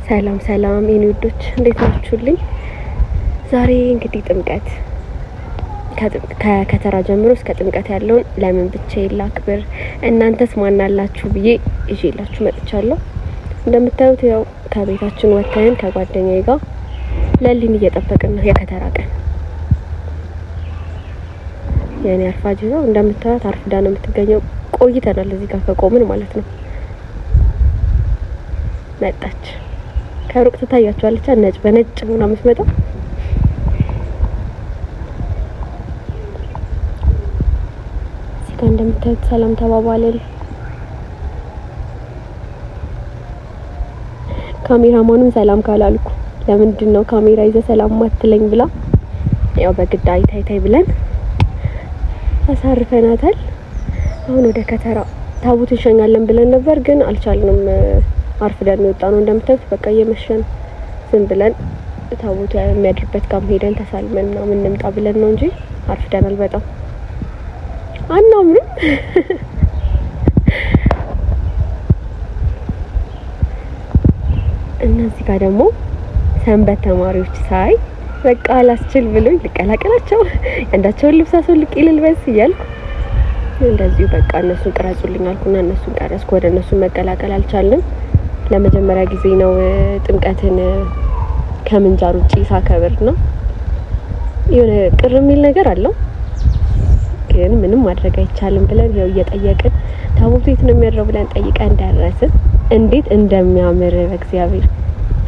ሰላም ሰላም የኔ ውዶች እንዴት ናችሁልኝ? ዛሬ እንግዲህ ጥምቀት ከከተራ ጀምሮ እስከ ጥምቀት ያለውን ለምን ብቻዬን ላክብር እናንተስ ማናላችሁ ብዬ ይዤላችሁ መጥቻለሁ። እንደምታዩት ያው ከቤታችን ወጥተን ከጓደኛዬ ጋር ለሊን እየጠበቅን ነው። የከተራ ቀን የኔ አርፋጅ ነው። እንደምታዩት አርፍዳ ነው የምትገኘው። ቆይተናል እዚህ ጋር ከቆምን ማለት ነው። መጣች። ከሩቅ ትታያቸዋለች። ነጭ በነጭ ሆና የምትመጣው እዚህ ጋር እንደምታዩት ሰላም ተባባልን። ካሜራማኑም ሰላም ካላልኩ ለምንድን ነው ካሜራ ይዘህ ሰላም ማትለኝ ብላ ያው በግድ አይታይ ብለን አሳርፈናታል። አሁን ወደ ከተራ ታቦት እንሸኛለን ብለን ነበር፣ ግን አልቻልንም። አርፍደን የወጣ ነው። እንደምታዩት በቃ እየመሸ ነው። ዝም ብለን ታቦቱ የሚያድርበት ጋር ሄደን ተሳልመን ምናምን እንምጣ ብለን ነው እንጂ አርፍደናል በጣም አናምርም። እና እዚህ ጋር ደግሞ ሰንበት ተማሪዎች ሳይ በቃ አላስችል ብሎኝ ልቀላቀላቸው፣ አንዳቸውን ልብስ አስወልቄ ልልበስ እያልኩ እንደዚሁ በቃ እነሱን ቅረጹልኝ አልኩና እነሱን ቀረጽኩ። ወደ እነሱን መቀላቀል አልቻልንም። ለመጀመሪያ ጊዜ ነው ጥምቀትን ከምንጃር ውጪ ሳከብር ነው። የሆነ ቅር የሚል ነገር አለው፣ ግን ምንም ማድረግ አይቻልም ብለን ያው እየጠየቅን ታቦቱ የት ነው የሚያድረው ብለን ጠይቀን ደረስን። እንዴት እንደሚያምር በእግዚአብሔር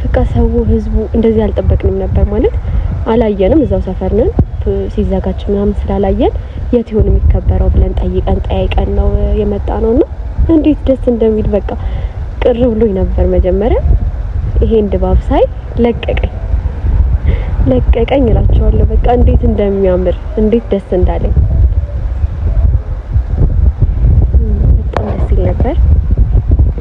በቃ ሰው ህዝቡ እንደዚህ አልጠበቅንም ነበር። ማለት አላየንም፣ እዛው ሰፈር ነን ሲዘጋጅ ምናምን ስላላየን የት ይሆን የሚከበረው ብለን ጠይቀን ጠያይቀን ነው የመጣ ነውና እንዴት ደስ እንደሚል በቃ ቅር ብሎኝ ነበር መጀመሪያ። ይሄን ድባብ ሳይ ለቀቀኝ ለቀቀኝ እላቸዋለሁ። በቃ እንዴት እንደሚያምር እንዴት ደስ እንዳለኝ በጣም ደስ ይል ነበር።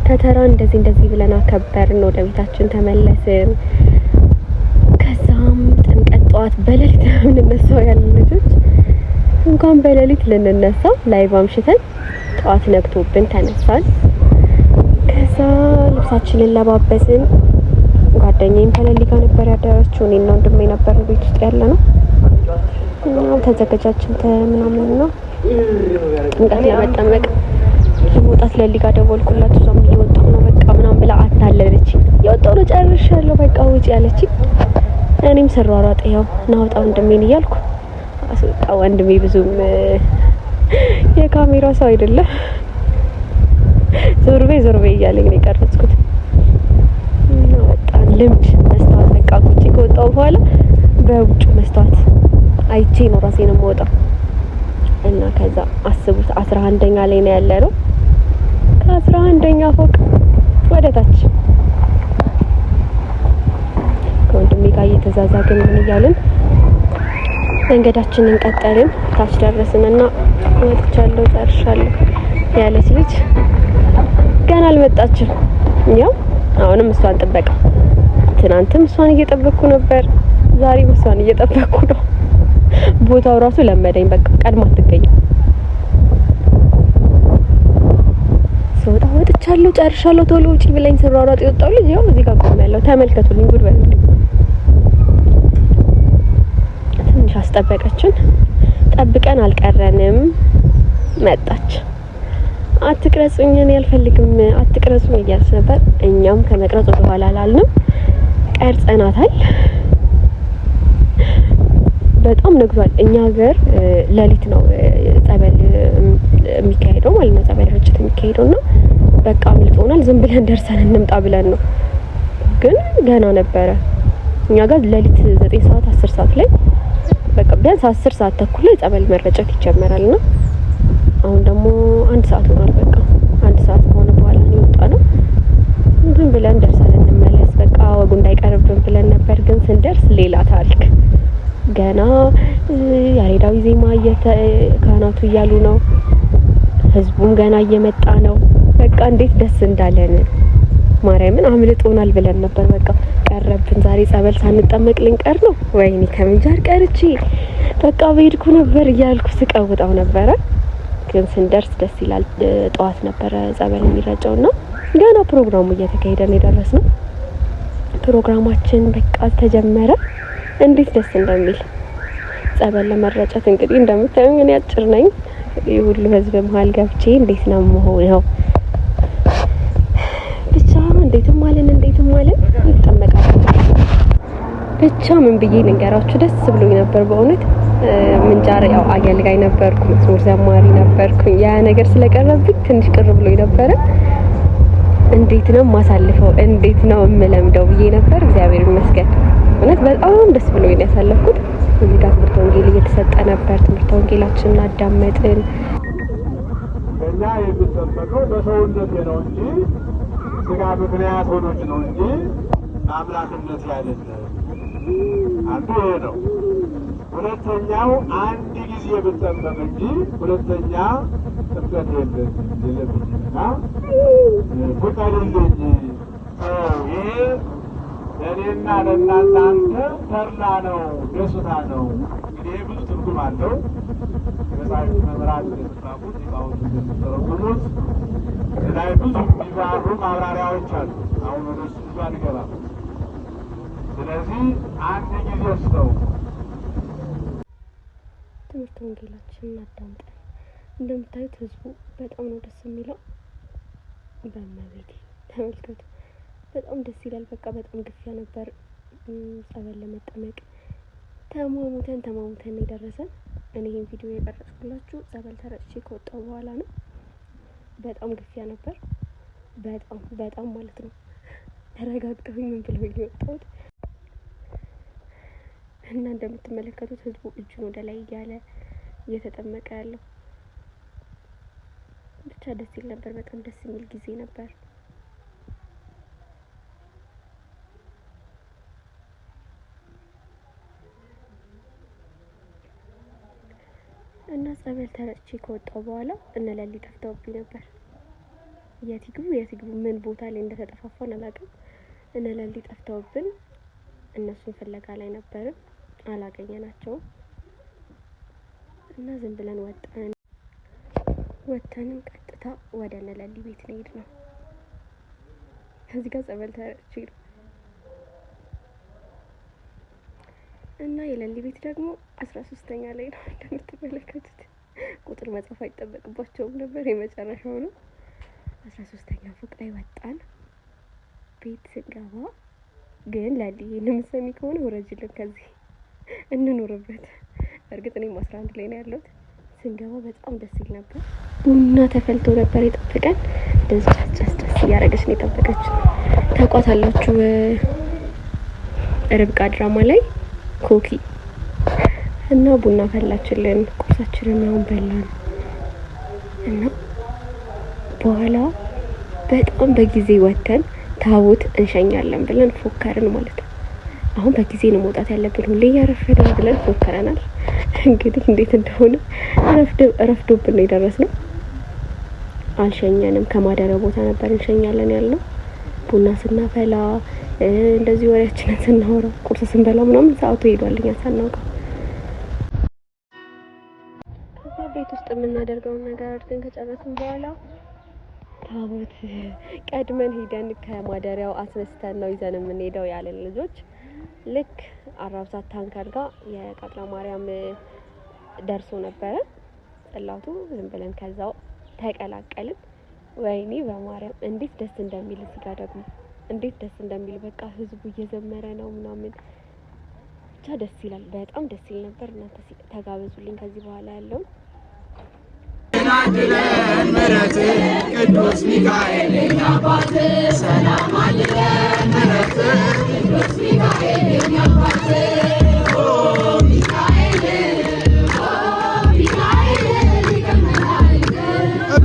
ከተራ እንደዚህ እንደዚህ ብለን አከበርን፣ ወደ ቤታችን ተመለስን። ከዛም ጥምቀት ጠዋት በሌሊት ነው የምንነሳው ያለ ልጆች እንኳን በሌሊት ልንነሳ live አምሽተን ጠዋት ነግቶብን ተነሳን። ከዛ ልብሳችንን ለባበስን። ጓደኛዬም ከሌሊ ጋር ነበር ያደረችው። እኔና ወንድሜ ነበር ቤት ውስጥ ያለ ነው እና ተዘገጃችን ምናምን ነው ጥምቀት ለመጠመቅ ለመውጣት ለሊ ጋር ደወልኩላት። እሷም እየወጣሁ ነው በቃ ምናምን ብላ አታለለችኝ። እየወጣሁ ነው ጨርሻለሁ፣ በቃ ውጪ አለችኝ። እኔም ስሯሯጥ ያው ናውጣ ወንድሜን እያልኩ አስወጣ። ወንድሜ ብዙም የካሜራ ሰው አይደለም። ዞር በይ ዞር በይ እያለኝ ነው የቀረጽኩት። እና ወጣን። ልምድ መስታወት በቃ ቁጭ ከወጣሁ በኋላ በውጭ መስታወት አይቼ ነው ራሴን የምወጣው። እና ከዛ አስቡት 11ኛ ላይ ነው ያለ ነው። ከ11ኛ ፎቅ ወደ ታች ከወንድሜ ጋር እየተዛዛግን ምን እያልን መንገዳችንን ቀጠልን። ታች ደረስንና ወጥቻለሁ ጨርሻለሁ ያለች ልጅ ገና አልመጣችም። ያው አሁንም እሷን ጥበቃ፣ ትናንትም እሷን እየጠበቅኩ ነበር፣ ዛሬም እሷን እየጠበቅኩ ነው። ቦታው ራሱ ለመደኝ። በቃ ቀድማ አትገኝም። ስወጣ ወጥቻለሁ ጨርሻለሁ ቶሎ ውጪ ብለኝ ስሯሯጥ የወጣው ልጅ ያው እዚህ ጋር ቆሜያለሁ። ተመልከቱልኝ፣ ጉድ በሉልኝ። ትንሽ አስጠበቀችን። ጠብቀን አልቀረንም። መጣች። አትቅረጹኝ፣ እኔ አልፈልግም፣ አትቅረጹኝ እያለች ነበር። እኛም ከመቅረጽ ወደ ኋላ አላልንም፣ ቀርጸናታል። በጣም ነግቷል። እኛ ሀገር ሌሊት ነው ጸበል የሚካሄደው ማለት ነው፣ ጸበል ርጭት የሚካሄደው እና በቃ አምልጦናል። ዝም ብለን ደርሰን እንምጣ ብለን ነው፣ ግን ገና ነበረ። እኛ ጋር ሌሊት 9 ሰዓት 10 ሰዓት ላይ በቃ ቢያንስ 10 ሰዓት ተኩል ላይ ጸበል መረጨት ይጀመራል እና አሁን ደግሞ 1 ሰዓት ሆኗል። በቃ 1 ሰዓት ከሆነ በኋላ ነው የወጣነው። ዝም ብለን ደርሰን እንመለስ በቃ ወጉ እንዳይቀርብን ብለን ነበር። ግን ስንደርስ ሌላ ታሪክ። ገና ያሬዳዊ ዜማ ካህናቱ እያሉ ነው። ህዝቡም ገና እየመጣ ነው። በቃ እንዴት ደስ እንዳለን ማርያምን አምልጦናል ብለን ነበር። በቃ ቀረብን። ዛሬ ጸበል ሳንጠመቅ ልንቀር ነው። ወይኔ ከምንጃር ቀርቼ በቃ በሄድኩ ነበር እያልኩ ስቀውጠው ነበረ። ግን ስንደርስ ደስ ይላል። ጠዋት ነበረ ጸበል የሚረጨውና ገና ፕሮግራሙ እየተካሄደ ነው የደረስነው። ፕሮግራማችን በቃ ተጀመረ። እንዴት ደስ እንደሚል ጸበል ለመረጨት እንግዲህ እንደምታዩኝ እኔ አጭር ነኝ። የሁሉ ህዝብ መሀል ገብቼ እንዴት ነው የምሆነው? ብቻ እንዴትም አለን እንዴትም አለን እንጠመቃለን። ብቻ ምን ብዬ ልንገራችሁ፣ ደስ ብሎኝ ነበር በእውነት። ምንጃር ያው አገልጋይ ነበርኩ፣ መዝሙር ዘማሪ ነበርኩኝ። ያ ነገር ስለቀረብኝ ትንሽ ቅር ብሎኝ ነበረ። እንዴት ነው የማሳልፈው፣ እንዴት ነው የምለምደው ብዬ ነበር። እግዚአብሔር ይመስገን እውነት በጣም ደስ ብሎኝ ነው ያሳለፍኩት። እዚህ ጋር ትምህርተ ወንጌል እየተሰጠ ነበር። ትምህርተ ወንጌላችንን አዳመጥን። ከኛ የሚጠበቀው በሰውነቴ ነው እንጂ ስጋ ምክንያት ሆኖች ነው እንጂ አምላክነት አይደለም። አንዱ ይሄ ነው። ሁለተኛው አንድ ጊዜ ብጠመቅ እንጂ ሁለተኛ ጥምቀት የለብኝና ፍቀድልኝ። ይሄ ለእኔና ለእናንተ አንተ ተድላ ነው፣ ደስታ ነው። እንግዲህ ይሄ ብዙ ትርጉም አለው። የመጽሐፍ መምህራን እንደምታውቁት ሊቃውንት እንደሚተረጉሙት ላይ ብዙ የሚብራሩ ማብራሪያዎች አሉ። አሁን ወደ እሱ ብዙ አልገባም። ስለዚህ አንድ ጊዜ ሰው ትምህርተ ወንጌላችንን አዳምጠን እንደምታዩት ህዝቡ በጣም ነው ደስ የሚለው። በእመቤቴ ተመልከቱ፣ በጣም ደስ ይላል። በቃ በጣም ግፊያ ነበር። ጸበል ለመጠመቅ ተሟሙተን ተሟሙተን የደረሰን። እኔ ይህን ቪዲዮ የቀረጽኩላችሁ ጸበል ተረጭቼ ከወጣሁ በኋላ ነው። በጣም ግፊያ ነበር። በጣም በጣም ማለት ነው። ተረጋግጠውኝ ምን ብለው የወጣሁት እና እንደምትመለከቱት ህዝቡ እጁን ወደ ላይ እያለ እየተጠመቀ ያለው ብቻ ደስ ይል ነበር። በጣም ደስ የሚል ጊዜ ነበር። እና ጸበል ተረጭቼ ከወጣሁ በኋላ እነ ለሊ ጠፍተውብኝ ነበር። የት ይግቡ የት ይግቡ ምን ቦታ ላይ እንደተጠፋፋን አላውቅም። እነ ለሊ ጠፍተውብን እነሱን ፍለጋ ላይ ነበርን፣ አላገኘናቸውም። እና ዝም ብለን ወጣን። ወጥተንም ቀጥታ ወደ እነ ለሊ ቤት ነው የሄድነው። ከዚህ ጋር ጸበል ተረጭቼ ነው እና የለሊ ቤት ደግሞ 13ኛ ላይ ነው እንደምትመለከቱት። ቁጥር መጻፍ አይጠበቅባቸውም ነበር፣ የመጨረሻው ነው። 13ኛ ፎቅ ላይ ወጣን። ቤት ስንገባ ግን ለሊ ይሄን የምትሰሚ ከሆነ ውረጅልን ከዚህ እንኖርበት። እርግጥ እኔም 11 ላይ ነው ያለሁት። ስንገባ በጣም ደስ ይል ነበር። ቡና ተፈልቶ ነበር የጠበቀን። እንደዚህ ጨስ ጨስ እያደረገች ነው የጠበቀችን። ታውቋታላችሁ ርብቃ ድራማ ላይ ኮኪ እና ቡና ፈላችልን፣ ቁርሳችንን አሁን በላን እና በኋላ በጣም በጊዜ ወተን ታቦት እንሸኛለን ብለን ፎከርን ማለት ነው። አሁን በጊዜ ነው መውጣት ያለብን፣ ሁሌ እያረፈድን ብለን ፎከረናል። እንግዲህ እንዴት እንደሆነ ረፍዶብን ነው የደረስነው። አልሸኘንም። ከማደሪያው ቦታ ነበር እንሸኛለን ያልነው። ቡና ስናፈላ እንደዚህ ወሬያችንን ስናወራ ቁርስ ስንበላ ምናምን ሰዓቱ ሄዷል፣ እኛ ሳናውቀው። ከዛ ቤት ውስጥ የምናደርገውን ነገር ግን ከጨረስን በኋላ ታቦት ቀድመን ሄደን ከማደሪያው አስነስተን ነው ይዘን የምንሄደው ያለን ልጆች ልክ አራብሳት ታንከር ጋር የቃጥላ ማርያም ደርሶ ነበረ ጽላቱ። ዝም ብለን ከዛው ተቀላቀልን። ወይኔ በማርያም እንዴት ደስ እንደሚል እዚህ ጋር ደግሞ እንዴት ደስ እንደሚል በቃ ህዝቡ እየዘመረ ነው ምናምን ብቻ ደስ ይላል። በጣም ደስ ይል ነበር። እናንተ ተጋበዙልኝ ከዚህ በኋላ ያለውን አድለን ምሕረት ቅዱስ ሚካኤል የኛ አባት ሰላም አድለን ምሕረት ቅዱስ ሚካኤል የኛ አባት ኦ ሚካኤል ኦ ሚካኤል ሊቀ መላእክት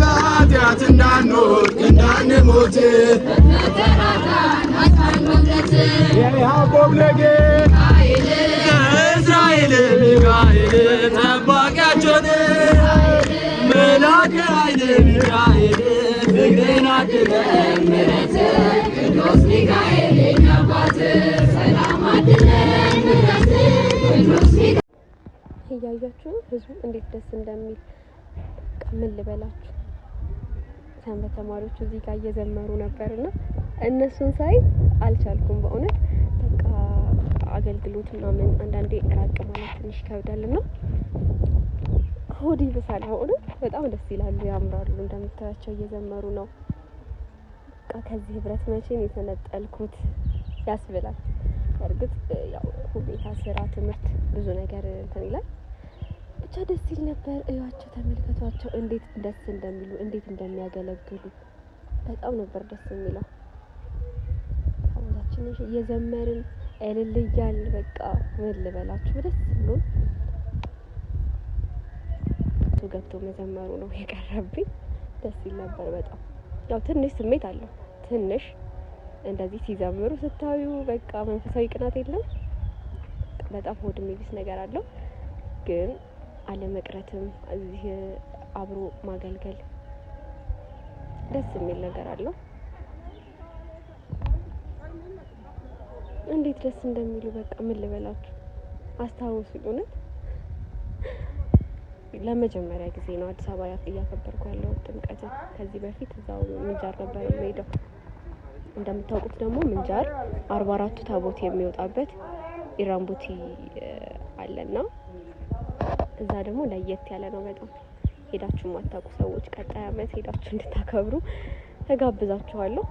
በኃጢአት እንዳንወድቅ እንዳንሞት የያዕቆብ ነገድ እስራኤል ሚካኤል ጠባቂያቸው መላከ ኃይል ሚካኤል ፍቅርን አድለን ምሕረት ቅዱስ ሚካኤል የኛ አባት ሰላም አድለን ምሕረት ቅዱስ ሚካኤል። እያያችሁ ነው ህዝቡ እንዴት ደስ እንደሚል። በቃ ምን ልበላችሁ፣ ሰንበት ተማሪዎቹ እዚህ ጋር እየዘመሩ ነበርና እነሱን ሳይ አልቻልኩም በእውነት። በቃ አገልግሎት ምናምን አንዳንዴ ራቅ ማለት ትንሽ ይከብዳልና ሆድ ይብሳል በእውነት። በጣም ደስ ይላሉ፣ ያምራሉ። እንደምታያቸው እየዘመሩ ነው። በቃ ከዚህ ህብረት መቼ ነው የተነጠልኩት ያስብላል። እርግጥ ያው ሁኔታ፣ ስራ፣ ትምህርት ብዙ ነገር እንትን ይላል። ብቻ ደስ ይል ነበር። እዩዋቸው፣ ተመልከቷቸው እንዴት ደስ እንደሚሉ፣ እንዴት እንደሚያገለግሉ በጣም ነበር ደስ የሚለው። ታቦታችንን እየዘመርን እልል እያልን በቃ ምን ልበላችሁ ደስ ብሎን ገብቶ መዘመሩ ነው የቀረብኝ። ደስ ይል ነበር በጣም። ያው ትንሽ ስሜት አለው። ትንሽ እንደዚህ ሲዘምሩ ስታዩ በቃ መንፈሳዊ ቅናት የለም፣ በጣም ሆድ የሚብስ ነገር አለው። ግን አለመቅረትም እዚህ አብሮ ማገልገል ደስ የሚል ነገር አለው። እንዴት ደስ እንደሚሉ በቃ ምን ልበላችሁ፣ አስታውሱኝ። እውነት ለመጀመሪያ ጊዜ ነው አዲስ አበባ እያከበርኩ ያለው ጥምቀትን። ከዚህ በፊት እዛው ምንጃር ነበር የምሄደው። እንደምታውቁት ደግሞ ምንጃር 44ቱ ታቦት የሚወጣበት ኢራምቡቲ አለና እዛ ደግሞ ለየት ያለ ነው በጣም። ሄዳችሁ የማታውቁ ሰዎች ቀጣይ አመት ሄዳችሁ እንድታከብሩ ተጋብዛችኋለሁ።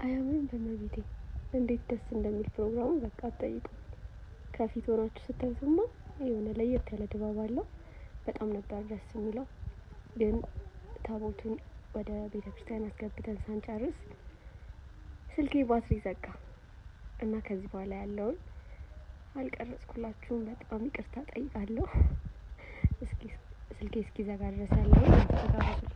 አያምርም? በመቤቴ እንዴት ደስ እንደሚል ፕሮግራሙ በቃ አትጠይቁ። ከፊት ሆናችሁ ስታዩትማ የሆነ ለየት ያለ ድባብ አለው። በጣም ነበር ደስ የሚለው። ግን ታቦቱን ወደ ቤተ ክርስቲያን አስገብተን ሳንጨርስ ስልኬ ባትሪ ዘጋ እና ከዚህ በኋላ ያለውን አልቀረጽኩላችሁም። በጣም ይቅርታ ጠይቃለሁ። እስኪ ስልኬ እስኪዘጋ ድረስ ያለውን ተጋበዙልኝ።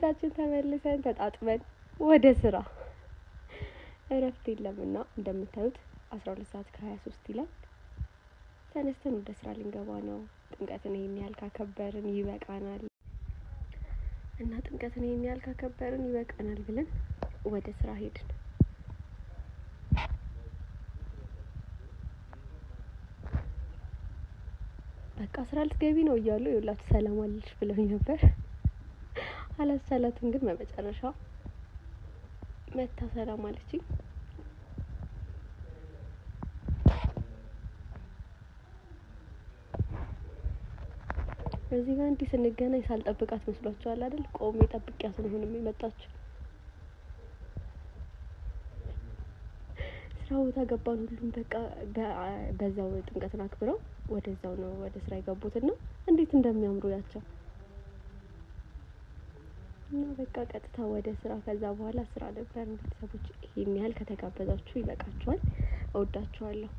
ቤታችን ተመልሰን ተጣጥበን ወደ ስራ፣ እረፍት የለምና እንደምታዩት 12 ሰዓት ከ23 ይላል። ተነስተን ወደ ስራ ልንገባ ነው። ጥምቀትን ይሄን ያህል ካከበርን ይበቃናል እና ጥምቀትን ይሄን ያህል ካከበርን ይበቃናል ብለን ወደ ስራ ሄድን። በቃ ስራ ልትገቢ ነው እያሉ ይኸውላችሁ ሰላም አለሽ ብለውኝ ነበር። አላሰላትም ግን በመጨረሻ መታ ሰላም አለችኝ። እዚህ ጋር እንዲህ ስንገናኝ ሳልጠብቃት መስሏችኋል አይደል? ቆሜ ጠብቂያት ነው አሁንም የመጣችው። ስራ ቦታ ገባን። ሁሉም በቃ በዛው ጥምቀትን አክብረው ወደዛው ነው ወደ ስራ የገቡትና እንዴት እንደሚያምሩ ያቸው እና በቃ ቀጥታ ወደ ስራ። ከዛ በኋላ ስራ ነበር። ቤተሰቦች ይሄን ያህል ከተጋበዛችሁ ይበቃችኋል። እወዳችኋለሁ።